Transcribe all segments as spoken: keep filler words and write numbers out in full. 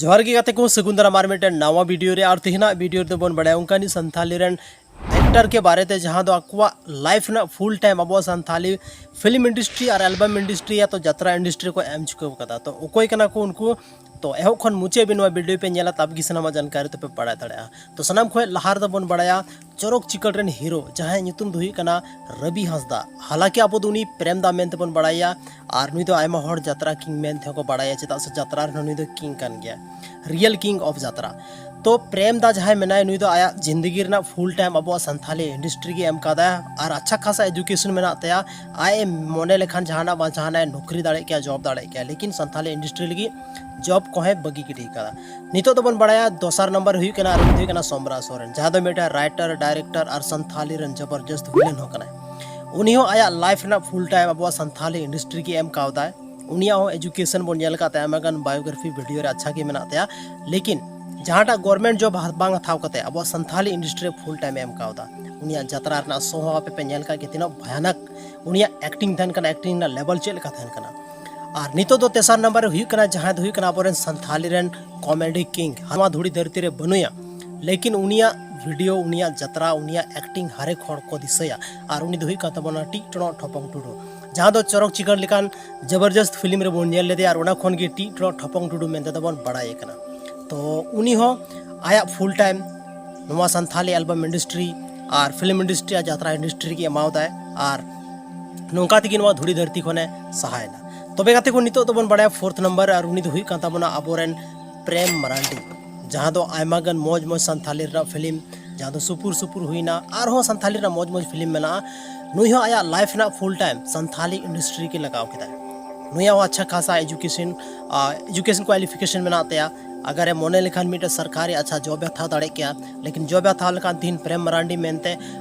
ᱡᱚᱦᱟᱨ ᱜᱮ ᱜᱟᱛᱮ ᱠᱚ, ᱥᱟᱹᱜᱩᱱ ᱫᱟᱨᱟᱢ ᱟᱨ ᱢᱤᱫᱴᱮᱱ ᱱᱟᱣᱟ ᱵᱷᱤᱰᱤᱭᱳ ᱨᱮ᱾ ᱟᱨ ᱛᱮᱦᱮᱧᱟᱜ ᱵᱷᱤᱰᱤᱭᱳ ᱨᱮᱫᱚ ᱵᱚᱱ ᱵᱟᱲᱟᱭᱟ ᱚᱱᱠᱟᱱᱤᱡ ᱥᱟᱱᱛᱷᱟᱞᱤ ᱨᱮᱱ ᱮᱠᱴᱟᱨ ᱠᱮ ᱵᱟᱨᱮ ᱛᱮ, ᱡᱟᱦᱟᱸ ᱫᱚ ᱟᱠᱚᱣᱟᱜ ᱞᱟᱭᱤᱯᱷ ᱨᱮᱱᱟᱜ ᱯᱷᱩᱞ ᱴᱟᱭᱤᱢ ᱟᱵᱚᱣᱟᱜ ᱥᱟᱱᱛᱷᱟᱞᱤ ᱯᱷᱤᱞᱢ ᱤᱱᱰᱟᱥᱴᱨᱤ ᱟᱨ ᱮᱞᱵᱟᱢ ᱤᱱᱰᱟᱥᱴᱨᱤ ᱭᱟ ᱛᱚ ᱡᱟᱛᱨᱟ ᱤᱱᱰᱟᱥᱴᱨᱤ ᱠᱚ ᱮᱢ ᱪᱩᱠᱟᱹᱣ ᱠᱟᱫᱟ᱾ ᱛᱚ ᱚᱠᱚᱭ ᱠᱟᱱᱟ ᱠᱚ ᱩᱱᱠᱩ? ᱛᱚ ᱮᱦᱚᱵ ᱠᱷᱚᱱ ᱢᱩᱪᱟᱹᱫ ᱦᱟᱹᱵᱤᱡ ᱱᱚᱣᱟ ᱵᱷᱤᱰᱤᱭᱳ ᱯᱮ ᱧᱮᱞᱟ, ᱛᱟᱵ ᱜᱮ ᱥᱟᱱᱟᱢᱟᱜ ᱡᱟᱱᱠᱟᱨᱤ ᱫᱚᱯᱮ ᱵᱟᱲᱟᱭ ᱫᱟᱲᱮᱭᱟᱜᱼᱟ᱾ ᱛᱚ ᱥᱟᱱᱟᱢ ᱠᱷᱚᱱ ᱞᱟᱦᱟ ᱨᱮᱫᱚ ᱵᱚᱱ ᱵᱟᱲᱟᱭᱟ ᱪᱚᱨᱚᱠ ᱪᱤᱠᱟᱹᱲ ᱨᱮᱱ ᱦᱤᱨᱳ, ᱡᱟᱦᱟᱸᱭ ᱧᱩᱛᱩᱢ ᱫᱚ ᱦᱩᱭᱩᱜ ᱠᱟᱱᱟ ᱨᱚᱵᱤ ᱦᱟᱸᱥᱫᱟ᱾ ᱦᱟᱞᱟᱠᱤ ᱟᱵᱚ ᱫᱚ ᱩᱱᱤ ᱯᱨᱮᱢ ᱫᱟ ᱢᱮᱱᱛᱮ ᱵᱚᱱ ᱵᱟᱲᱟᱭᱟ, ᱟᱨ ᱱᱩᱭ ᱫᱚ ᱟᱭᱢᱟ ᱦᱚᱲ ᱡᱟᱛᱨᱟ ᱠᱤᱝ ᱢᱮᱱ ᱛᱮᱦᱚᱸ ᱠᱚ ᱵᱟᱲᱟᱭᱟ, ᱪᱮᱫᱟᱜ ᱥᱮ ᱡᱟᱛᱨᱟ ᱨᱮᱦᱚᱸ ᱱᱩᱭ ᱫᱚ ᱠᱤᱝ ᱠᱟᱱ ᱜᱮᱭᱟ, ᱨᱤᱭᱮᱞ ᱠᱤᱝ ᱚᱯᱷ ᱡᱟᱛᱨᱟ᱾ ᱛᱚ ᱯᱨᱮᱢ ᱫᱟ ᱡᱟᱦᱟᱸᱭ ᱢᱮᱱᱟᱭ, ᱱᱩᱭ ᱫᱚ ᱟᱭᱟᱜ ᱡᱤᱱᱫᱮᱜᱤ ᱨᱮᱱᱟᱜ ᱯᱷᱩᱞ ᱴᱟᱭᱤᱢ ᱟᱵᱚᱣᱟᱜ ᱥᱟᱱᱛᱷᱟᱞᱤ ᱤᱱᱰᱟᱥᱴᱨᱤ ᱜᱮ ᱮᱢ ᱠᱟᱫᱟᱭ, ᱟᱨ ᱟᱪᱪᱷᱟ ᱠᱷᱟᱥᱟ ᱮᱡᱩᱠᱮᱥᱚᱱ ᱢᱮᱱᱟᱜ ᱛᱟᱭᱟ᱾ ᱟᱡ ᱮ ᱢᱚᱱᱮ ᱞᱮᱠᱷᱟᱱ ᱡᱟᱦᱟᱱᱟᱜ ᱵᱟᱝ ᱡᱟᱦᱟᱱᱟᱜ ᱮ ᱱᱚᱠᱨᱤ ᱫᱟᱲᱮᱭᱟᱜ ᱠᱮᱭᱟ, ᱡᱚᱵ ᱫᱟᱲᱮᱭᱟᱜ ᱠᱮᱭᱟ, ᱞᱮᱠᱤᱱ ᱥᱟᱱᱛᱷᱟᱞᱤ ᱤᱱᱰᱟᱥᱴᱨᱤ ᱞᱟᱹᱜᱤᱫ ᱡᱚᱵ ᱠᱚᱦᱚᱸᱭ ᱵᱟᱹᱜᱤ ᱜᱤᱰᱤ ᱠᱟᱫᱟ᱾ ᱱᱤᱛᱚᱜ ᱫᱚᱵᱚᱱ ᱵᱟᱲᱟᱭᱟ ᱫᱚᱥᱟᱨ ᱱᱟᱢᱵᱟᱨ ᱨᱮ ᱦᱩᱭᱩᱜ ᱠᱟᱱᱟ, ᱟᱨ ᱩᱱᱤ ᱫᱚ ᱦᱩᱭᱩᱜ ᱠᱟᱱᱟ ᱥᱚᱢᱨᱟ ᱥᱚᱨᱮᱱ, ᱡᱟᱦᱟᱸ ᱫᱚ ᱢᱤᱫᱴᱮᱱ ᱨᱟᱭᱴᱟᱨ, ᱰᱟᱭᱨᱮᱠᱴᱚᱨ ᱟᱨ ᱥᱟᱱᱛᱷᱟᱞᱤ ᱨᱮᱱ ᱡᱚᱵᱚᱨᱡᱚᱥᱛ ᱵᱷᱤᱞᱮᱱ ᱦᱚᱸ ᱠᱟᱱᱟᱭ᱾ ᱩᱱᱤ ᱦᱚᱸ ᱟᱭᱟᱜ ᱞᱟᱭᱤᱯᱷ ᱨᱮᱱᱟᱜ ᱯᱷᱩᱞ ᱴᱟᱭᱤᱢ ᱟᱵᱚᱣᱟᱜ ᱥᱟᱱᱛᱷᱟᱞᱤ ᱤᱱᱰᱟᱥᱴᱨᱤ ᱜᱮ ᱮᱢ ᱠᱟᱣᱫᱟᱭ᱾ ᱩᱱᱤᱭᱟᱜ ᱦᱚᱸ ᱮᱡᱩᱠᱮᱥᱚᱱ ᱵᱚᱱ ᱧᱮᱞ ᱟᱠᱟᱫ ᱛᱟᱭᱟ, ᱟᱭᱢᱟ ᱜᱟᱱ ᱵᱟᱭᱳᱜᱨᱟᱯᱷᱤ ᱵᱷᱤᱰᱤᱭᱳ ᱨᱮ ᱟᱪᱪᱷᱟ ᱜᱮ ᱢᱮᱱᱟᱜ ᱛᱟᱭᱟ᱾ ᱞᱮᱠᱤᱱ ᱡᱟᱦᱟᱸᱴᱟᱜ ᱜᱚᱨᱢᱮᱱᱴ ᱡᱚᱵ ᱵᱟᱝ ᱦᱟᱛᱟᱣ ᱠᱟᱛᱮ ᱟᱵᱚᱣᱟᱜ ᱥᱟᱱᱛᱷᱟᱞᱤ ᱤᱱᱰᱟᱥᱴᱨᱤ ᱨᱮ ᱯᱷᱩᱞ ᱴᱟᱭᱤᱢ ᱮ ᱮᱢ ᱠᱟᱣᱫᱟ᱾ ᱩᱱᱤᱭᱟᱜ ᱡᱟᱛᱨᱟ ᱨᱮᱱᱟᱜ ᱥᱳ ᱦᱚᱸ ᱟᱯᱮ ᱯᱮ ᱧᱮᱞ ᱠᱟᱜ ᱜᱮ, ᱛᱤᱱᱟᱹᱜ ᱵᱷᱚᱭᱟᱱᱚᱠ ᱩᱱᱤᱭᱟᱜ ᱮᱠᱴᱤᱝ ᱛᱟᱦᱮᱱ ᱠᱟᱱᱟ, ᱮᱠᱴᱤᱝ ᱨᱮᱱᱟᱜ ᱞᱮᱵᱮᱞ ᱪᱮᱫ ᱞᱮᱠᱟ ᱛᱟᱦᱮᱱ ᱠᱟᱱᱟ᱾ ᱟᱨ ᱱᱤᱛᱚᱜ ᱫᱚ ᱛᱮᱥᱟᱨ ᱱᱟᱢᱵᱟᱨ ᱨᱮ ᱦᱩᱭᱩᱜ ᱠᱟᱱᱟ, ᱡᱟᱦᱟᱸᱭ ᱫᱚ ᱦᱩᱭᱩᱜ ᱠᱟᱱᱟ ᱟᱵᱚᱨᱮᱱ ᱥᱟᱱᱛᱷᱟᱞᱤ ᱨᱮᱱ ᱠᱚᱢᱮᱰᱤ ᱠᱤᱝ, ᱱᱚᱣᱟ ᱫᱷᱩᱲᱤ ᱫᱷᱟᱹᱨᱛᱤ ᱨᱮ ᱵᱟᱹᱱᱩᱭᱟ, ᱞᱮᱠᱤᱱ ᱩᱱᱤᱭᱟᱜ ᱵᱷᱤᱰᱤᱭᱳ, ᱩᱱᱤᱭᱟᱜ ᱡᱟᱛᱨᱟ, ᱩᱱᱤᱭᱟᱜ ᱮᱠᱴᱤᱝ ᱦᱟᱨᱮᱠ ᱦᱚᱲ ᱠᱚ ᱫᱤᱥᱟᱹᱭᱟ᱾ ᱟᱨ ᱩᱱᱤ ᱫᱚ ᱦᱩᱭᱩᱜ ᱠᱟᱱ ᱛᱟᱵᱚᱱᱟ ᱴᱤᱜ ᱴᱚᱲᱚᱜ ᱴᱷᱚᱯᱚᱝ ᱴᱩᱰᱩ, ᱡᱟᱦᱟᱸ ᱫᱚ ᱪᱚᱨᱚᱠ ᱪᱤᱠᱟᱹᱲ ᱞᱮᱠᱟᱱ ᱡᱚᱵᱚᱨᱡᱚᱥᱛ ᱯᱷᱤᱞᱢ ᱨᱮᱵᱚᱱ ᱧᱮᱞ ᱞᱮᱫᱮᱭᱟ, ᱟᱨ ᱚᱱᱟ ᱠᱷᱚᱱ ᱜᱮ ᱴᱤᱜ ᱴᱚᱲᱚᱜ ᱴᱷᱚᱯᱚᱝ ᱴᱩᱰᱩ ᱢᱮᱱᱛᱮ ᱫᱚᱵᱚᱱ ᱵᱟᱲᱟᱭᱮ ᱠᱟᱱᱟ᱾ ᱛᱚ ᱩᱱᱤ ᱦᱚᱸ ᱟᱭᱟᱜ ᱯᱷᱩᱞ ᱴᱟᱭᱤᱢ ᱱᱚᱣᱟ ᱥᱟᱱᱛᱷᱟᱞᱤ ᱮᱞᱵᱟᱢ ᱤᱱᱰᱟᱥᱴᱨᱤ ᱟᱨ ᱯᱷᱤᱞᱢ ᱤᱱᱰᱟᱥᱴᱨᱤ ᱟᱨ ᱡᱟᱛᱨᱟ ᱤᱱᱰᱟᱥᱴᱨᱤ ᱨᱮᱜᱮ ᱮᱢᱟᱣᱫᱟᱭ, ᱟᱨ ᱱᱚᱝᱠᱟ ᱛᱮᱜᱮ ᱱᱚᱣᱟ ᱫᱷᱩᱲᱤ ᱫᱷᱟᱹᱨᱛᱤ ᱠᱷᱚᱱᱮ ᱥᱟᱦᱟᱭᱮᱱᱟ᱾ ᱛᱚᱵᱮ ᱜᱟᱛᱮ ᱠᱚ, ᱱᱤᱛᱚᱜ ᱫᱚᱵᱚᱱ ᱵᱟᱲᱟᱭᱟ ᱯᱷᱳᱨᱛᱷ ᱱᱟᱢᱵᱟᱨ, ᱟᱨ ᱩᱱᱤ ᱫᱚ ᱦᱩᱭᱩᱜ ᱠᱟᱱ ᱛᱟᱵᱚᱱᱟ ᱟᱵᱚᱨᱮᱱ ᱯᱨᱮᱢ ᱢᱟᱨᱟᱱᱰᱤ, ᱡᱟᱦᱟᱸ ᱫᱚ ᱟᱭᱢᱟ ᱜᱟᱱ ᱢᱚᱡᱽ ᱢᱚᱡᱽ ᱥᱟᱱᱛᱷᱟᱞᱤ ᱨᱮᱱᱟᱜ ᱯᱷᱤᱞᱢ, ᱡᱟᱦᱟᱸ ᱫᱚ ᱥᱩᱯᱩᱨ ᱥᱩᱯᱩᱨ ᱦᱩᱭᱱᱟ, ᱟᱨᱦᱚᱸ ᱥᱟᱱᱛᱷᱟᱞᱤ ᱨᱮᱱᱟᱜ ᱢᱚᱡᱽ ᱢᱚᱡᱽ ᱯᱷᱤᱞᱢ ᱢᱮᱱᱟᱜᱼᱟ᱾ ᱱᱩᱭ ᱦᱚᱸ ᱟᱭᱟᱜ ᱞᱟᱭᱤᱯᱷ ᱨᱮᱱᱟᱜ ᱯᱷᱩᱞ ᱴᱟᱭᱤᱢ ᱥᱟᱱᱛᱷᱟᱞᱤ ᱤᱱᱰᱟᱥᱴᱨᱤ ᱨᱮᱜᱮ ᱞᱟᱜᱟᱣ ᱠᱮᱫᱟᱭ᱾ ᱱᱩᱭᱟᱜ ᱦᱚᱸ ᱟᱪᱪᱷᱟ ᱠᱷᱟᱥᱟ ᱮᱡᱩᱠᱮᱥᱚᱱ, ᱮᱡᱩᱠᱮᱥᱚᱱ ᱠᱣᱟᱞᱤᱯᱷᱤᱠᱮᱥᱚᱱ ᱢᱮᱱᱟᱜ ᱛᱟᱭᱟ᱾ ᱟᱜᱟᱨ ᱮ ᱢᱚᱱᱮ ᱞᱮᱠᱷᱟᱱ ᱢᱤᱫᱴᱮᱱ ᱥᱚᱨᱠᱟᱨᱤ ᱟᱪᱪᱷᱟ ᱡᱚᱵ ᱮ ᱦᱟᱛᱟᱣ ᱫᱟᱲᱮ ᱠᱮᱭᱟ, ᱞᱮᱠᱤᱱ ᱡᱚᱵ ᱮ ᱦᱟᱛᱟᱣ ᱞᱮᱠᱷᱟᱱ ᱛᱤᱦᱤᱧ ᱯᱨᱮᱢ ᱢᱟᱨᱟᱱᱰᱤ ᱢᱮᱱᱛᱮ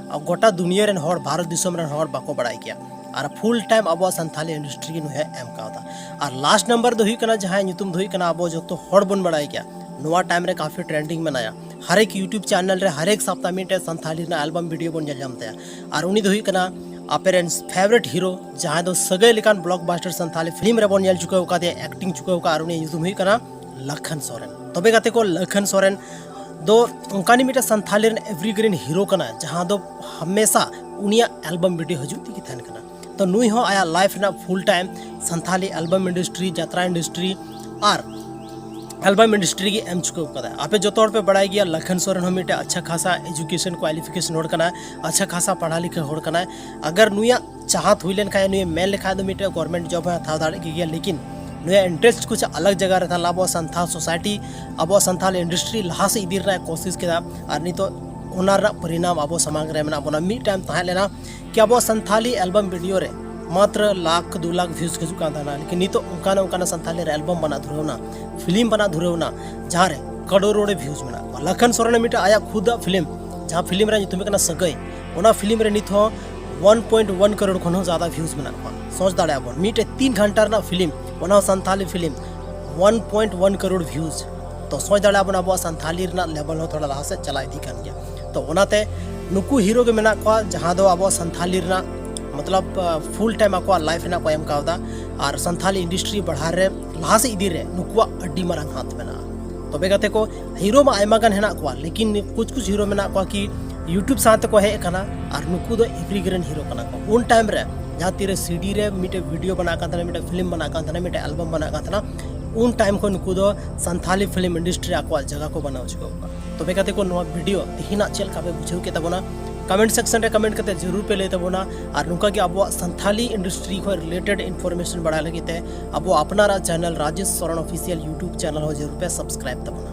ᱜᱚᱴᱟ ᱫᱩᱱᱤᱭᱟᱹ ᱨᱮᱱ ᱦᱚᱲ, ᱵᱷᱟᱨᱚᱛ ᱫᱤᱥᱚᱢ ᱨᱮᱱ ᱦᱚᱲ ᱵᱟᱠᱚ ᱵᱟᱲᱟᱭ ᱠᱮᱭᱟ᱾ ᱟᱨ ᱯᱷᱩᱞ ᱴᱟᱭᱤᱢ ᱟᱵᱚᱣᱟᱜ ᱥᱟᱱᱛᱷᱟᱞᱤ ᱤᱱᱰᱟᱥᱴᱨᱤ ᱜᱮ ᱱᱩᱭ ᱦᱚᱸᱭ ᱮᱢ ᱠᱟᱣᱫᱟ᱾ ᱟᱨ ᱞᱟᱥᱴ ᱱᱟᱢᱵᱟᱨ ᱫᱚ ᱦᱩᱭᱩᱜ ᱠᱟᱱᱟ, ᱡᱟᱦᱟᱸᱭ ᱧᱩᱛᱩᱢ ᱫᱚ ᱦᱩᱭᱩᱜ ᱠᱟᱱᱟ, ᱟᱵᱚ ᱡᱚᱛᱚ ᱦᱚᱲ ᱵᱚᱱ ᱵᱟᱲᱟᱭ ᱜᱮᱭᱟ, ᱱᱚᱣᱟ ᱴᱟᱭᱤᱢ ᱨᱮ ᱠᱟᱯᱷᱤ ᱴᱨᱮᱱᱰᱤᱝ ᱢᱮᱱᱟᱭᱟ᱾ ᱦᱟᱨᱮᱠ YouTube ᱪᱮᱱᱮᱞ ᱨᱮ ᱦᱟᱨᱮᱠ ᱥᱟᱯᱛᱟ ᱢᱤᱫᱴᱮᱡ ᱥᱟᱱᱛᱷᱟᱞᱤ ᱨᱮᱱᱟᱜ ᱮᱞᱵᱟᱢ ᱵᱷᱤᱰᱤᱭᱳ ᱵᱚᱱ ᱧᱮᱞ ᱧᱟᱢ ᱛᱟᱭᱟ᱾ ᱟᱨ ᱩᱱᱤ ᱫᱚ ᱦᱩᱭᱩᱜ ᱠᱟᱱᱟ ᱟᱯᱮ ᱨᱮᱱ ᱯᱷᱮᱵᱟᱨᱮᱴ ᱦᱤᱨᱳ, ᱡᱟᱦᱟᱸᱭ ᱫᱚ ᱥᱟᱹᱜᱟᱹᱭ ᱞᱮᱠᱟᱱ ᱵᱞᱚᱠᱵᱟᱥᱴᱟᱨ ᱥᱟᱱᱛᱷᱟᱞᱤ ᱯᱷᱤᱞᱢ ᱨᱮᱵᱚᱱ ᱧᱮᱞ ᱪᱩᱠᱟᱹᱣ ᱟᱠᱟᱫᱮᱭᱟ, ᱮᱠᱴᱤᱝ ᱪᱩᱠᱟᱹᱣ ᱟᱠᱟᱫ, ᱟᱨ ᱩᱱᱤᱭᱟᱜ ᱧᱩᱛᱩᱢ ᱦᱩᱭᱩᱜ ᱠᱟᱱᱟ ᱞᱟᱠᱷᱟᱱ ᱥᱚᱨᱮᱱ᱾ ᱛᱚᱵᱮ ᱜᱟᱛᱮ ᱠᱚ, ᱞᱟᱠᱷᱟᱱ ᱥᱚᱨᱮᱱ ᱫᱚ ᱚᱱᱠᱟᱱᱤᱡ ᱢᱤᱫᱴᱮᱱ ᱥᱟᱱᱛᱷᱟᱞᱤ ᱨᱮᱱ ᱮᱵᱷᱨᱤᱜᱨᱤᱱ ᱦᱤᱨᱳ ᱠᱟᱱᱟ, ᱡᱟᱦᱟᱸ ᱫᱚ ᱦᱟᱢᱮᱥᱟ ᱩᱱᱤᱭᱟᱜ ᱮᱞᱵᱟᱢ ᱵᱷᱤᱰᱤᱭᱳ ᱦᱤᱡᱩᱜ ᱛᱮᱜᱮ ᱛᱟᱦᱮᱱ ᱠᱟᱱᱟ᱾ ᱛᱚ ᱱᱩᱭ ᱦᱚᱸ ᱟᱭᱟᱜ ᱞᱟᱭᱤᱯᱷ ᱨᱮᱱᱟᱜ ᱯᱷᱩᱞ ᱴᱟᱭᱤᱢ ᱥᱟᱱᱛᱷᱟᱞᱤ ᱮᱞᱵᱟᱢ ᱤᱱᱰᱟᱥᱴᱨᱤ, ᱡᱟᱛᱨᱟ ᱤᱱᱰᱟᱥᱴᱨᱤ ᱟᱨ ᱮᱞᱵᱟᱢ ᱤᱱᱰᱟᱥᱴᱨᱤ ᱜᱮ ᱮᱢ ᱪᱩᱠᱟᱹᱣ ᱠᱟᱫᱟ᱾ ᱟᱯᱮ ᱡᱚᱛᱚ ᱦᱚᱲ ᱯᱮ ᱵᱟᱲᱟᱭ ᱜᱮᱭᱟ, ᱞᱟᱠᱷᱟᱱ ᱥᱚᱨᱮᱱ ᱦᱚᱸ ᱢᱤᱫᱴᱮᱱ ᱟᱪᱪᱷᱟ ᱠᱷᱟᱥᱟ ᱮᱡᱩᱠᱮᱥᱚᱱ ᱠᱣᱟᱞᱤᱯᱷᱤᱠᱮᱥᱚᱱ ᱦᱚᱲ ᱠᱟᱱᱟᱭ, ᱟᱪᱪᱷᱟ ᱠᱷᱟᱥᱟ ᱯᱟᱲᱦᱟ ᱞᱤᱠᱷᱟ ᱦᱚᱲ ᱠᱟᱱᱟᱭ᱾ ᱟᱜᱟᱨ ᱱᱩᱭᱟᱜ ᱪᱟᱦᱟᱛ ᱦᱩᱭ ᱞᱮᱱᱠᱷᱟᱱ, ᱱᱩᱭᱮ ᱢᱮᱱ ᱞᱮᱠᱷᱟᱱ ᱫᱚ ᱢᱤᱫᱴᱮᱱ ᱜᱚᱵᱷᱚᱨᱢᱮᱱᱴ ᱡᱚᱵ ᱦᱚᱸᱭ ᱦᱟᱛᱟᱣ ᱫᱟᱲᱮᱭᱟᱜ ᱜᱮᱭᱟ, ᱞᱮᱠᱤᱱ ᱱᱩᱭᱟᱜ ᱤᱱᱴᱟᱨᱮᱥᱴ ᱠᱩᱪ ᱟᱞᱟᱜᱽ ᱡᱟᱭᱜᱟ ᱨᱮ ᱛᱟᱦᱮᱸ ᱞᱮᱱᱟ᱾ ᱟᱵᱚᱣᱟᱜ ᱥᱟᱱᱛᱟᱲ ᱥᱳᱥᱟᱭᱴᱤ, ᱟᱵᱚᱣᱟᱜ ᱥᱟᱱᱛᱟᱲ ᱤᱱᱰᱟᱥᱴᱨᱤ ᱞᱟᱦᱟ ᱥᱮᱫ ᱤᱫᱤ ᱨᱮᱱᱟᱜ ᱠᱳᱥᱤᱥ ᱠᱮᱫᱟ, ᱟᱨ ᱱᱤᱛᱚᱜ ᱚᱱᱟ ᱨᱮᱱᱟᱜ ᱯᱚᱨᱤᱱᱟᱢ ᱟᱵᱚ ᱥᱟᱢᱟᱝ ᱨᱮ ᱢᱮᱱᱟᱜ ᱵᱚᱱᱟ᱾ ᱢᱤᱫ ᱴᱟᱭᱤᱢ ᱛᱟᱦᱮᱸ ᱞᱮᱱᱟ ᱠᱤ ᱟᱵᱚᱣᱟᱜ ᱥᱟᱱᱛᱷᱟᱞᱤ ᱮᱞᱵᱟᱢ ᱵᱷᱤᱰᱤᱭᱳ ᱨᱮ ᱢᱟᱛᱨᱚ ᱞᱟᱠᱷ ᱫᱩ ᱞᱟᱠᱷ ᱵᱷᱤᱭᱩᱡᱽ ᱦᱤᱡᱩᱜ ᱠᱟᱱ ᱛᱟᱦᱮᱱᱟ, ᱞᱮᱠᱤᱱ ᱱᱤᱛᱚᱜ ᱚᱱᱠᱟᱱ ᱚᱱᱠᱟᱱ ᱥᱟᱱᱛᱷᱟᱞᱤ ᱨᱮ ᱮᱞᱵᱟᱢ ᱵᱮᱱᱟᱣ ᱫᱷᱩᱨᱟᱹᱣ ᱮᱱᱟ, ᱯᱷᱤᱞᱢ ᱵᱮᱱᱟᱣ ᱫᱷᱩᱨᱟᱹᱣ ᱮᱱᱟ, ᱡᱟᱦᱟᱸ ᱨᱮ ᱠᱟᱨᱳᱲ ᱨᱮ ᱵᱷᱤᱭᱩᱡᱽ ᱢᱮᱱᱟᱜ ᱠᱚᱣᱟ᱾ ᱞᱟᱠᱷᱟᱱ ᱥᱚᱨᱮᱱ ᱢᱤᱫᱴᱮᱱ ᱟᱭᱟᱜ ᱠᱷᱩᱫᱟᱜ ᱯᱷᱤᱞᱢ, ᱡᱟᱦᱟᱸ ᱯᱷᱤᱞᱢ ᱨᱮᱭᱟᱜ ᱧᱩᱛᱩᱢ ᱦᱩᱭᱩᱜ ᱠᱟᱱᱟ ᱥᱟᱹᱜᱟᱹᱭ, ᱚᱱᱟ ᱯᱷᱤᱞᱢ ᱨᱮ ᱱᱤᱛ ᱦᱚᱸ ᱚᱣᱟᱱ ᱯᱚᱭᱮᱱᱴ ᱚᱣᱟᱱ ᱠᱟᱨᱳᱲ ᱠᱷᱚᱱ ᱦᱚᱸ ᱡᱟᱫᱟ ᱵᱷᱤᱭᱩᱡᱽ ᱢᱮᱱᱟᱜ ᱠᱚᱣᱟ᱾ ᱥᱚᱪ ᱫᱟᱲᱮᱭᱟᱜᱼᱟ ᱵᱚᱱ, ᱢᱤᱫᱴᱮᱱ ᱛᱤᱱ ᱜᱷᱚᱱᱴᱟ ᱨᱮᱱᱟᱜ ᱯᱷᱤᱞᱢ, ᱚᱱᱟ ᱦᱚᱸ Santali film, one point one crore views. ᱛᱚ ᱥᱚᱪ ᱫᱟᱲᱮᱭᱟᱜᱼᱟ ᱵᱚᱱ, ᱟᱵᱚᱣᱟᱜ ᱥᱟᱱᱛᱷᱟᱞᱤ ᱨᱮᱱᱟᱜ ᱞᱮᱵᱮᱞ ᱦᱚᱸ ᱛᱷᱚᱲᱟ ᱞᱟᱦᱟ ᱥᱮᱫ ᱪᱟᱞᱟᱣ ᱤᱫᱤ ᱠᱟᱱ ᱜᱮᱭᱟ᱾ ᱛᱚ ᱚᱱᱟᱛᱮ ᱱᱩᱠᱩ ᱦᱤᱨᱳ ᱜᱮ ᱢᱮᱱᱟᱜ ᱠᱚᱣᱟ, ᱡᱟᱦᱟᱸ ᱫᱚ ᱟᱵᱚᱣᱟᱜ ᱥᱟᱱᱛᱷᱟᱞᱤ ᱨᱮᱱᱟᱜ ᱢᱚᱛᱞᱚᱵ ᱯᱷᱩᱞ ᱴᱟᱭᱤᱢ ᱟᱠᱚᱣᱟᱜ ᱞᱟᱭᱤᱯᱷ ᱨᱮᱱᱟᱜ ᱠᱚ ᱮᱢ ᱠᱟᱣᱫᱟ, ᱟᱨ ᱥᱟᱱᱛᱷᱟᱞᱤ ᱤᱱᱰᱟᱥᱴᱨᱤ ᱵᱟᱲᱦᱟᱣ ᱨᱮ, ᱞᱟᱦᱟ ᱥᱮᱫ ᱤᱫᱤ ᱨᱮ ᱱᱩᱠᱩᱣᱟᱜ ᱟᱹᱰᱤ ᱢᱟᱨᱟᱝ ᱦᱟᱛ ᱢᱮᱱᱟᱜᱼᱟ᱾ ᱛᱚᱵᱮ ᱜᱟᱛᱮ ᱠᱚ, ᱦᱤᱨᱳ ᱢᱟ ᱟᱭᱢᱟ ᱜᱟᱱ ᱦᱮᱱᱟᱜ ᱠᱚᱣᱟ, ᱞᱮᱠᱤᱱ ᱠᱩᱪ ᱠᱩᱪ ᱦᱤᱨᱳ ᱢᱮᱱᱟᱜ ᱠᱚᱣᱟ ᱠᱤ YouTube ᱥᱟᱶᱛᱮ ᱠᱚ ᱦᱮᱡ ᱟᱠᱟᱱᱟ, ᱟᱨ ᱱᱩᱠᱩ ᱫᱚ ᱮᱵᱷᱨᱤᱜᱨᱤᱱ ᱦᱤᱨᱳ ᱠᱟᱱᱟ ᱠᱚ᱾ ᱩᱱ ᱴᱟᱭᱤᱢ ᱨᱮ ᱡᱟᱦᱟᱸ ᱛᱤᱨᱮ ᱥᱤᱰᱤ ᱨᱮ ᱢᱤᱫᱴᱮᱡ ᱵᱷᱤᱰᱤᱭᱳ ᱵᱮᱱᱟᱜ ᱠᱟᱱ ᱛᱟᱦᱮᱱᱟ, ᱢᱤᱫᱴᱮᱡ ᱯᱷᱤᱞᱢ ᱵᱮᱱᱟᱜ ᱠᱟᱱ ᱛᱟᱦᱮᱱᱟ, ᱢᱤᱫᱴᱮᱡ ᱮᱞᱵᱟᱢ ᱵᱮᱱᱟᱜ ᱠᱟᱱ ᱛᱟᱦᱮᱱᱟ, ᱩᱱ ᱴᱟᱭᱤᱢ ᱠᱷᱚᱱ ᱱᱩᱠᱩ ᱫᱚ ᱥᱟᱱᱛᱷᱟᱞᱤ ᱯᱷᱤᱞᱢ ᱤᱱᱰᱟᱥᱴᱨᱤ ᱨᱮ ᱟᱠᱚᱣᱟᱜ ᱡᱟᱭᱜᱟ ᱠᱚ ᱵᱮᱱᱟᱣ ᱪᱩᱠᱟᱹᱣ ᱟᱠᱟᱫᱟ᱾ ᱛᱚᱵᱮ ᱜᱟᱛᱮ ᱠᱚ, ᱱᱚᱣᱟ ᱵᱷᱤᱰᱤᱭᱳ ᱛᱮᱦᱮᱧᱟᱜ ᱪᱮᱫ ᱞᱮᱠᱟ ᱯᱮ ᱵᱩᱡᱷᱟᱹᱣ ᱠᱮᱫ ᱛᱟᱵᱚᱱᱟ? ᱠᱚᱢᱮᱱᱴ ᱥᱮᱠᱥᱚᱱ ᱨᱮ ᱠᱚᱢᱮᱱᱴ ᱠᱟᱛᱮ ᱡᱟᱹᱨᱩᱲ ᱯᱮ ᱞᱟᱹᱭ ᱛᱟᱵᱚᱱᱟ᱾ ᱟᱨ ᱱᱚᱝᱠᱟ ᱜᱮ ᱟᱵᱚᱣᱟᱜ ᱥᱟᱱᱛᱷᱟᱞᱤ ᱤᱱᱰᱟᱥᱴᱨᱤ ᱠᱷᱚᱱ ᱨᱤᱞᱮᱴᱮᱰ ᱤᱱᱯᱷᱚᱨᱢᱮᱥᱚᱱ ᱵᱟᱲᱟᱭ ᱞᱟᱹᱜᱤᱫ ᱛᱮ ᱟᱵᱚ ᱟᱯᱱᱟᱨᱟᱜ channel Rajesh Soren official YouTube channel ᱦᱚᱸ ᱡᱟᱹᱨᱩᱲ ᱯᱮ ᱥᱟᱵᱥᱠᱨᱟᱭᱤᱵ ᱛᱟᱵᱚᱱᱟ᱾